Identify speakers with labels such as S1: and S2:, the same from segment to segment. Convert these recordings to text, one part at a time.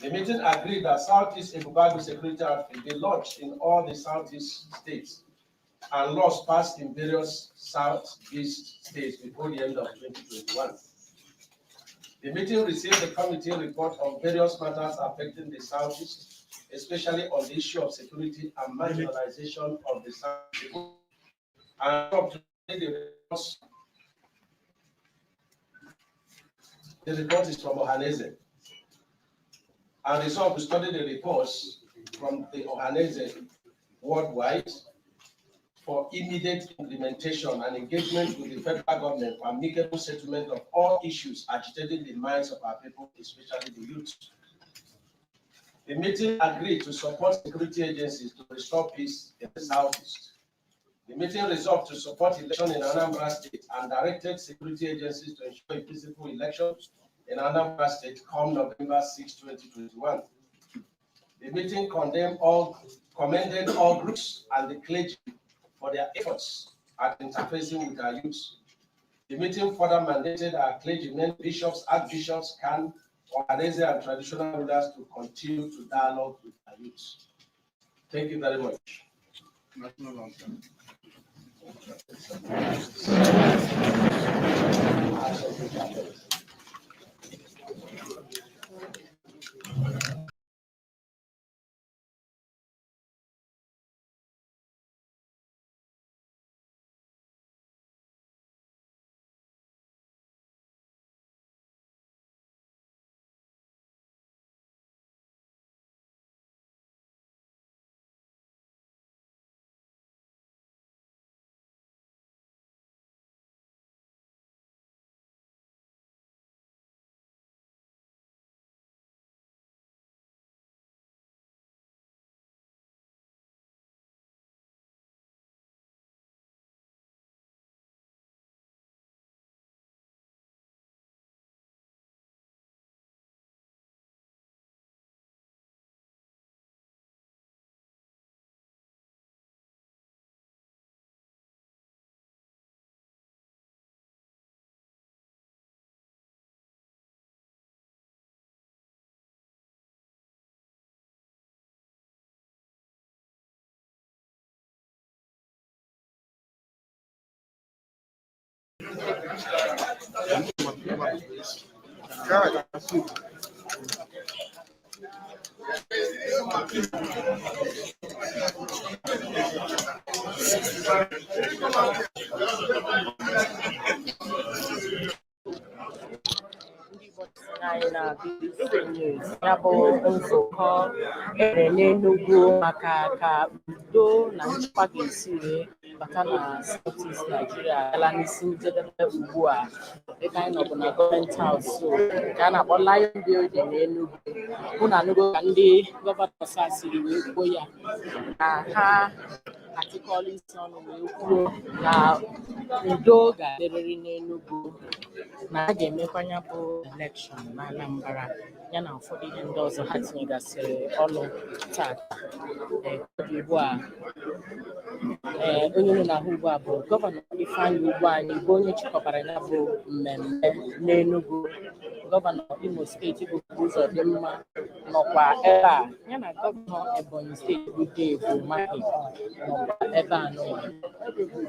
S1: The meeting agreed that Southeast Ebubeagu Security Outfit be launched in all the Southeast states and laws passed in various Southeast states before the end of 2021. The meeting received the committee report on various matters affecting the Southeast, especially on the issue of security and marginalization of the South. And up to the report is from Ohanaeze. And resolved to study the reports from the Ohanaeze worldwide for immediate implementation and engagement with the federal government for amicable settlement of all issues agitating the minds of our people, especially the youth. The meeting agreed to support security agencies to restore peace in the Southeast. The meeting resolved to support election in Anambra State and directed security agencies to ensure a peaceful election in Anambra State come November 6, 2021. The meeting commended all groups and the clergy for their efforts at interfacing with our youth. The meeting further mandated our clergymen, bishops, archbishops, CAN, Ohanaeze and traditional rulers to continue to dialogue with our youth. Thank you very much.
S2: National anthem.
S3: Ndị Igbo sonyere anyị na BBC News. Ya bụ nzukọ emere n'Enugu maka ka udo na nchekwa ga-esi wee bata na South East Nigeria agala n'isi njedebe ugbu a. Ebe anyị nọ bụ na Government House nke a na-akpọ Lion Building n'Enugu. Unu anụgo ka ndị governors a siri wee kwuo ya na ha atịkọla isi ọnụ wee kwuo na udo ga-adịrịrị n'Enugu, na a ga-emekwa ya bụ election na Anambra, ya na ụfọdụ ihe ndị ọzọ ha tinyegasịrị ọnụ tata. Ee, ka ọ dị ugbu a, ee, onye unu na-ahụ ugbu a bụ Governor Ifeanyi Ugwuanyi, bụ onye chịkọbara ya bụ mmemme n'Enugu. Governor Imo Steeti bụ Uzodimma nọkwa ebe a, ya na Governor Ebonyi Steeti bụ Dave Umahi nọkwa ebe a nụwa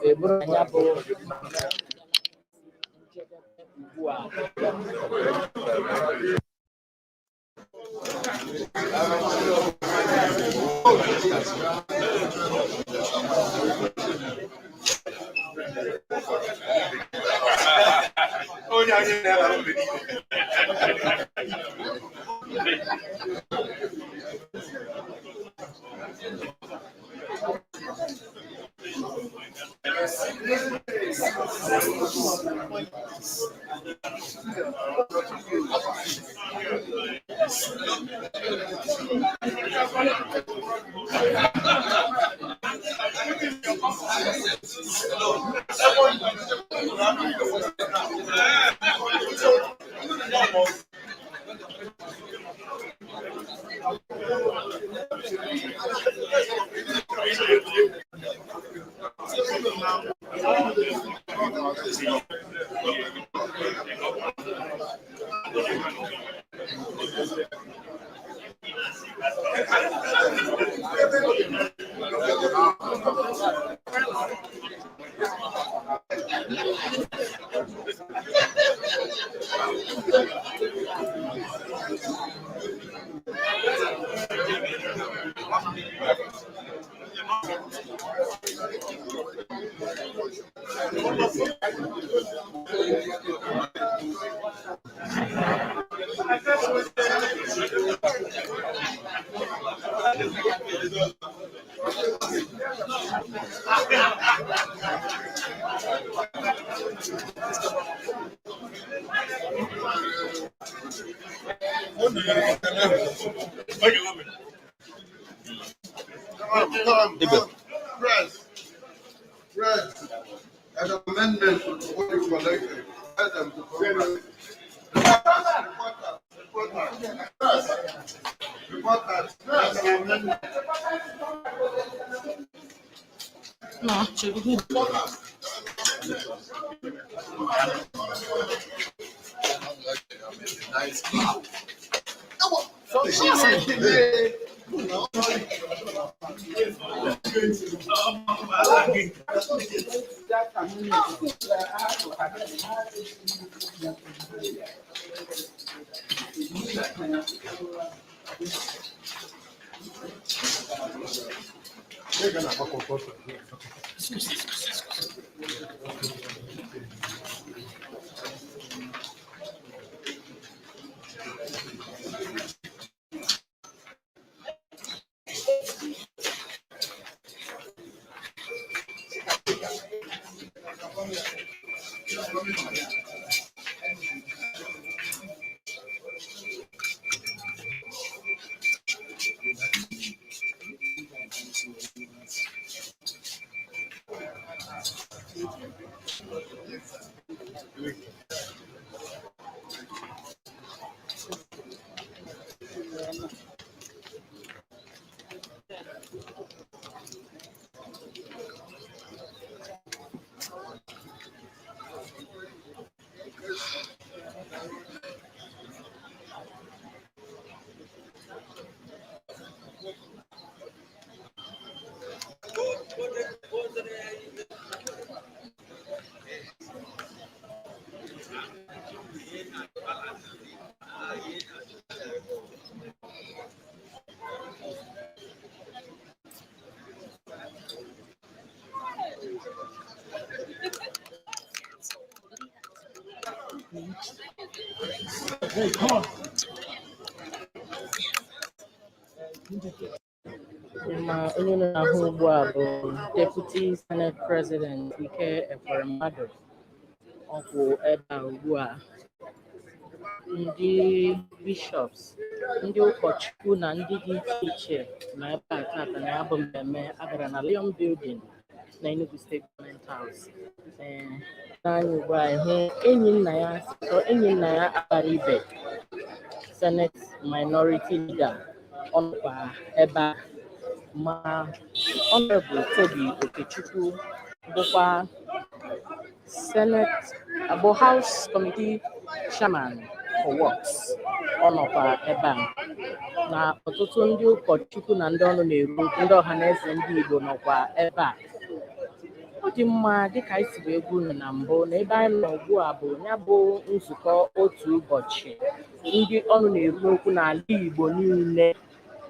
S3: wee bụrụ na ya bụ njedebe ugbu a.
S2: Onye anyị na-ara mgbe niile. Come, come, press, press. An amendment to what you collected. Ask them to come back. Reporters, reporters, press, reporters, press, an amendment.
S3: Ma onye na-ahụ ugbu a bụ Deputy Senate President Ike Ekweremadu. Ọ kwụ ebe a ugbu a. Ndị bishops, ndị ụkọchukwu na ndị dị iche iche nọ ebe a tata na ya bụ mmemme a gara na Lion Building na Enugu State Government House. Ee, n'anya ugbu a ịhụ enyi nna ya, enyi nna ya agbara ibe Senate Minority Leader, ọ nọkwa ebe a, ma Honorable Toby Okechukwu bụkwa Senate abụ House Committee Chairman for Works, ọ nọkwa ebe a, na ọtụtụ ndị ụkọchukwu na ndị ọnụ na-eru okwu, ndị ọha na eze ndị Igbo nọkwa ebe a. Ọ dị mma, dịka anyị si wee gwa unu na mbụ na ebe anyị nọ ugbu a bụ ya bụ nzukọ otu ụbọchị ndị ọnụ na-eru okwu n'ala Igbo niile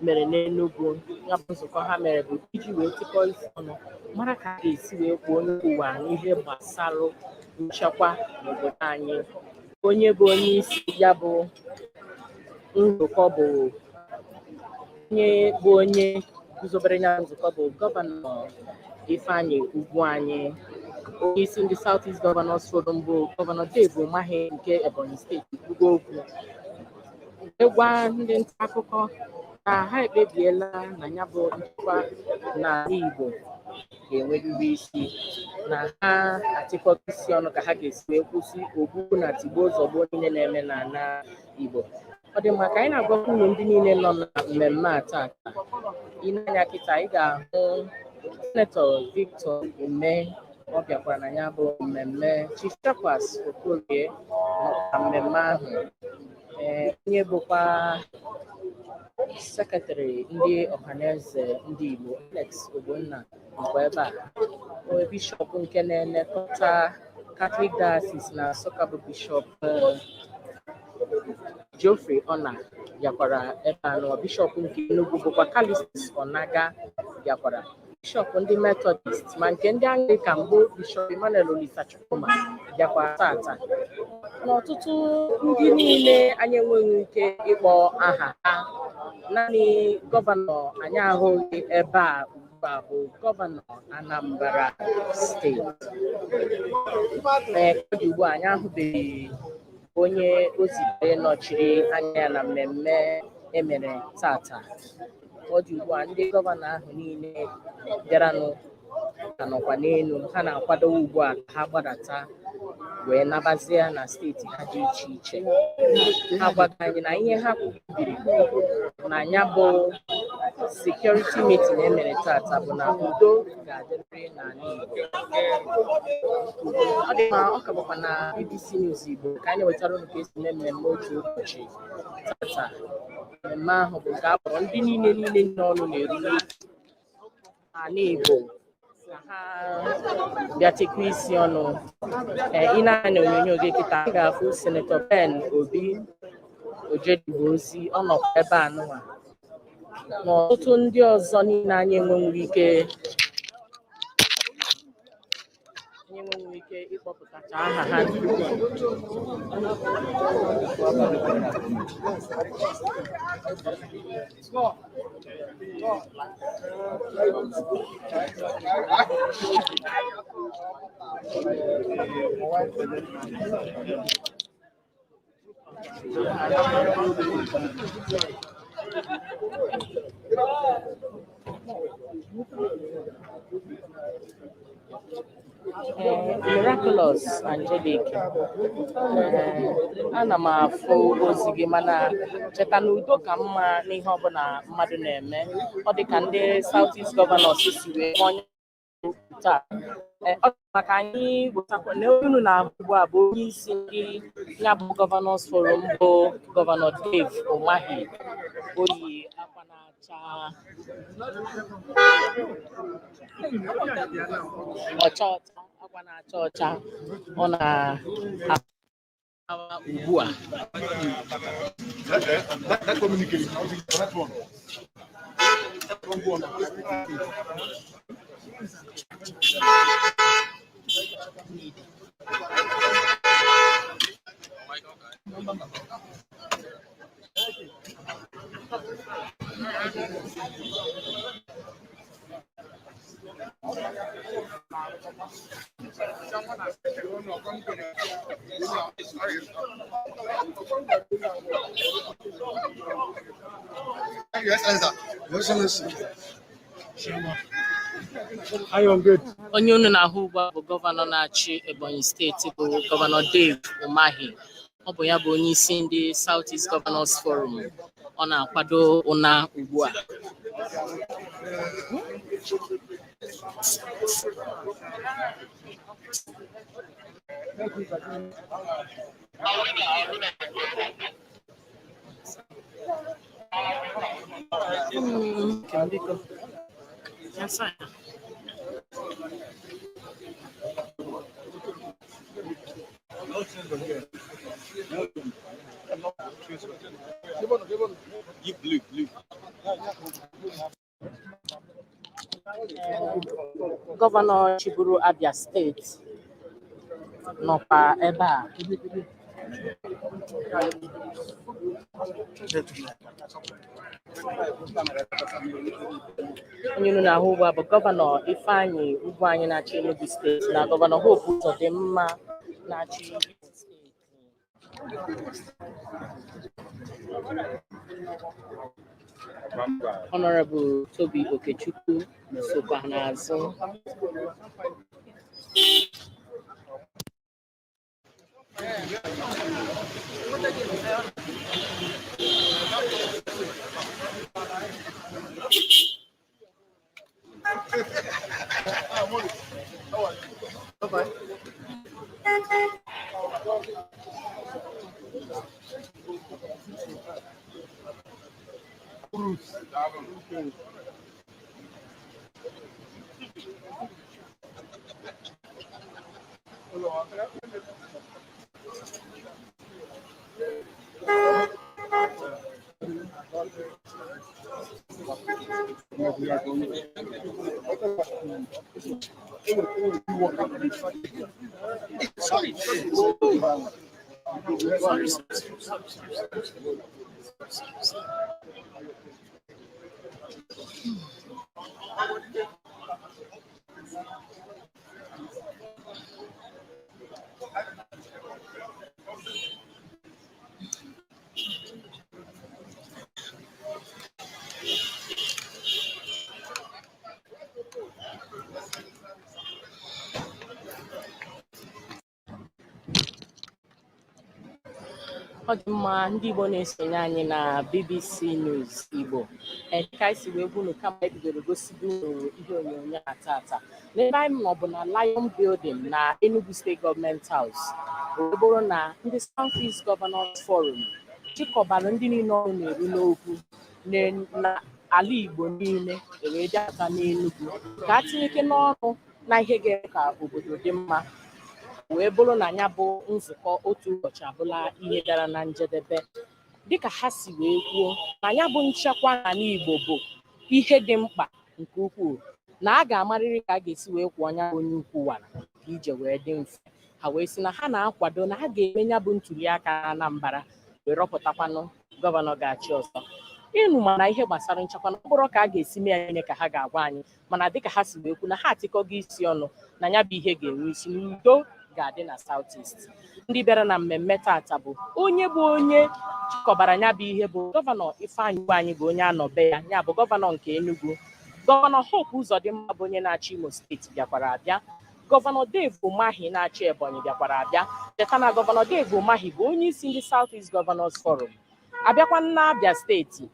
S3: mere n'Enugu. Ya bụ nzukọ ha mere bụ iji wee tikọọ isi ọnụ mara ka a ga-esi wee kwuo onye ụwa n'ihe gbasara nchekwa n'obodo anyị. Onye bụ onye isi ya bụ nzukọ bụ onye bụ onye guzobere ya nzukọ bụ Gọvanọ Ifeanyi Ugwuanyi. Onye isi ndị South East Governors Forum bụ Gọvanọ Dave Umahi nke Ebonyi Steeti kwugo okwu wee gwa ndị nta akụkọ na ha ekpebiela na ya bụ nchekwa n'ala Igbo ga-enwerịrị isi, na ha atịkọta isi ọnụ ka ha ga-esi wee kwụsị ogbugbu na tigbuo zọgbuo niile na-eme n'ala Igbo. Ọ dị mma ka anyị na-agwakwa unu ndị niile nọ na mmemme a tata. I nee anya kịta, ị ga-ahụ Senetọ Victor Umeh, ọ bịakwara na ya bụ mmemme. Chief Chekwas Okorie nọkwa mmemme ahụ. Ee, onye bụkwa sekretarị ndị ọhaneze ndị Igbo, Alex Ogbonna, nọkwa ebe a. Onye bishọp nke na-elekọta Catholic Diocese na Nsụka bụ Bishọp Geoffrey Ona bịakwara ebe a nọ. Bishọp nke Enugu bụkwa Callistus Onaga bịakwara. Bishọp ndị Methodist ma nke ndị Anglican bụ Bishọp Emmanuel Olisa Chukwuma bịakwara tata. N'ọtụtụ ndị niile anyị enweghị ike ịkpọ aha ha, naanị gọvanọ anyị ahụghị ebe a ugbu a bụ Gọvanọ Anambra Steeti. Ee, ka ọ dị ugbu a anyị ahụbeghị onye o zitere nọchiri anya ya na mmemme Emere tata ọ dị ugbu a, ndị gọvanọ ahụ niile bịaranụ ka nọkwa n'elu. Ha na-akwadowe ugbu a ka ha gbadata wee nabazie na steeti ha dị iche iche. Ha gwago anyị na ihe ha kwubiri na ya bụ security meeting emere tata bụ na udo ga-adịrịrị n'ala Igbo. Ọ dị mma, ọ ka bụkwa na BBC News Igbo ka anyị wetara unu ka esi mee mmemme otu ụbọchị tata. Mmemme ahụ bụ nke a kpọrọ ndị niile n'ọnụ na-eru n'ala Igbo ka ha bịa chekwa isi ọnụ. Ee, ị na-anya onyonyo gị kịta, ị ga-afụ Senator Ben Obi Ojedigbo ozi, ọ nọkwa ebe a nụnwa na ọtụtụ ndị ọzọ niile anyị enwenwuru ike ịkpọpụtacha aha ha. Ee, Miraculous Angelic, ee, ana m afụ ozi gị, mana cheta na udo ka mma n'ihe ọbụla mmadụ na-eme. Ọ dị ka ndị South East Governors si wee mee onye taa. Ee, ọ dị maka anyị wetakwa na unu na-ahụ ugbu a bụ onye isi ndị ya bụ Governors Forum, bụ Gọvanọ Dave Umahi. O yi akwa na-acha ọcha ọcha, akwa na-acha ọcha. Ọ na-awa ugbu a.
S2: That communique, that one. That one go on. Your Excellency. Your Excellency.
S3: Onye unu na-ahụ ugbu a bụ gọvanọ na-achị Ebonyi Steeti, bụ Gọvanọ Dave Umahi. Ọ bụ ya bụ onye isi ndị South East Governors Forum. Ọ na-akwado ụna ugbu a. Biko. Yes, sir.
S2: Blue, blue.
S3: Gọvanọ chịburu Abia Steeti nọkwa ebe a. Onye unu na-ahụ ugbu a bụ Gọvanọ Ifeanyi Ugwuanyi na-achị Enugu Steeti na Gọvanọ Hope Uzodimma na-achị Imo Steeti. Honorable Toby Okechukwu sokwa n'azụ. Sorry. Sorry, sorry, sorry, sorry, sorry. Ọ dị mma, ndị Igbo na-esonye anyị na BBC News Igbo. Ee, dịka anyị si wee gwa unu kama ebidoro gosigo unu ihe onyonyo a tata, n'ebe anyị nọ bụ na Lion Building na Enugu State Government House. O wee bụrụ na ndị South East Governors Forum chịkọbara ndị niile ọnụ na-eru n'okwu na ala Igbo niile, ewee bịapụta n'Enugu ka a tinyeke n'ọnụ na ihe ga-eme ka obodo dị mma. Wee bụrụ na ya bụ nzukọ otu ụbọchị abụla ihe bịara na njedebe, dịka ha si wee kwuo na ya bụ nchekwa n'ala Igbo bụ ihe dị mkpa nke ukwuu, na a ga-amarịrị ka a ga-esi wee kwụọ ya bụ onye ukwu wara ka ije wee dị mfe. Ha wee sị na ha na-akwado na ha ga-eme ya bụ ntuli aka na Anambra wee rọpụtakwanụ gọvanọ ga-achị ọzọ. Ịnụ mana ihe gbasara nchekwa na ọ bụrụ ka a ga-esi mee ya niile ka ha ga-agwa anyị, mana dịka ha si wee kwu na ha atịkọgo isi ọnụ na ya bụ ihe ga-enwe isi n'udo ga-adị na South East. Ndị bịara na mmemme tata bụ onye bụ onye chịkọbara ya bụ ihe, bụ Gọvanọ Ifeanyị Ugwuanyi, bụ onye anọbe ya, ya bụ gọvanọ nke Enugu. Gọvanọ Hope Uzodimma, bụ onye na-achị Imo Steeti, bịakwara abịa. Gọvanọ Dave Umahi na-achị Ebonyi bịakwara abịa. Cheta na Gọvanọ Dave Umahi bụ onye isi ndị South East Governors Forum. Abịakwa na Abia Steeti,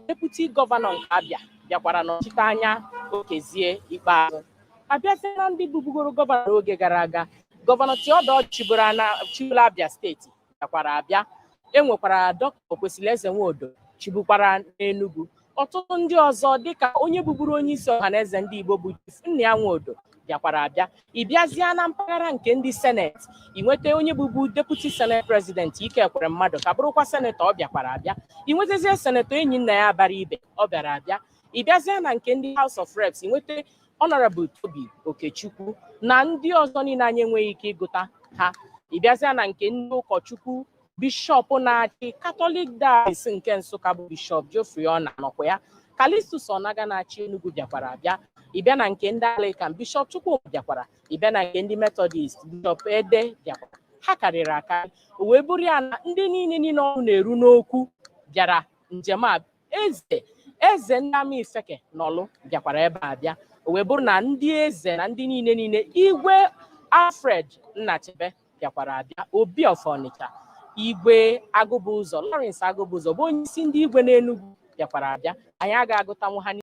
S3: deputy gọvanọ nke Abia bịakwara nọchite anya Okezie Ikpeazụ. Abịazie na ndị bụbugoro gọvanọ n'oge gara aga, Gọvanọ Theodore chịburu Abia Steeti bịakwara abịa. E nwekwara Dọkịta Okwesili Eze Nwodo chibukwara n'Enugu. Ọtụtụ ndị ọzọ, dịka onye bụburu onye isi Ọhaneze Ndị Igbo bụ Chief Nnia Nwodo, bịakwara abịa. Ị bịazie na mpaghara nke ndị senate, ị nweta onye bụbu deputy senate president, Ike Ekweremadu, ka bụrụkwa senetọ, ọ bịakwara abịa. Ị nwetazie Senetọ Enyinnaya Abaribe, ọ bịara abịa. Ị bịazie na nke ndị House of Reps, ị nweta Honorable Toby Okechukwu na ndị ọzọ niile anyị enweghị ike ịgụta ha. Ị bịazie na nke ndị ụkọchukwu, bishọp na-achị Catholic Diocese nke Nsụka bụ Bishọp Geoffrey Onah nọkwa ya. Callistus Onaga na-achị Enugu bịakwara abịa. Ị bịa na nke ndị Anglican, Bishọp Chukwuma bịakwara. Ị bịa na nke ndị Methodist, Bishọp Ede bịakwara. Ha karịrị akarị. O wee bụrụ ya na ndị niile niile ọnụ na-eru n'okwu bịara njem a. Eze ndị ama Ifeke nọlụ bịakwara ebe a bịa. O wee bụrụ na ndị eze na ndị niile niile, Igwe Alfred Nnachebe bịakwara abịa, Obi of Ọnịcha, Igwe Agụbụzọ Lawrence Agụbụzọ bụ onye isi ndị igwe n'Enugu bịakwara abịa. Anyị agaghị agụtanwu ha.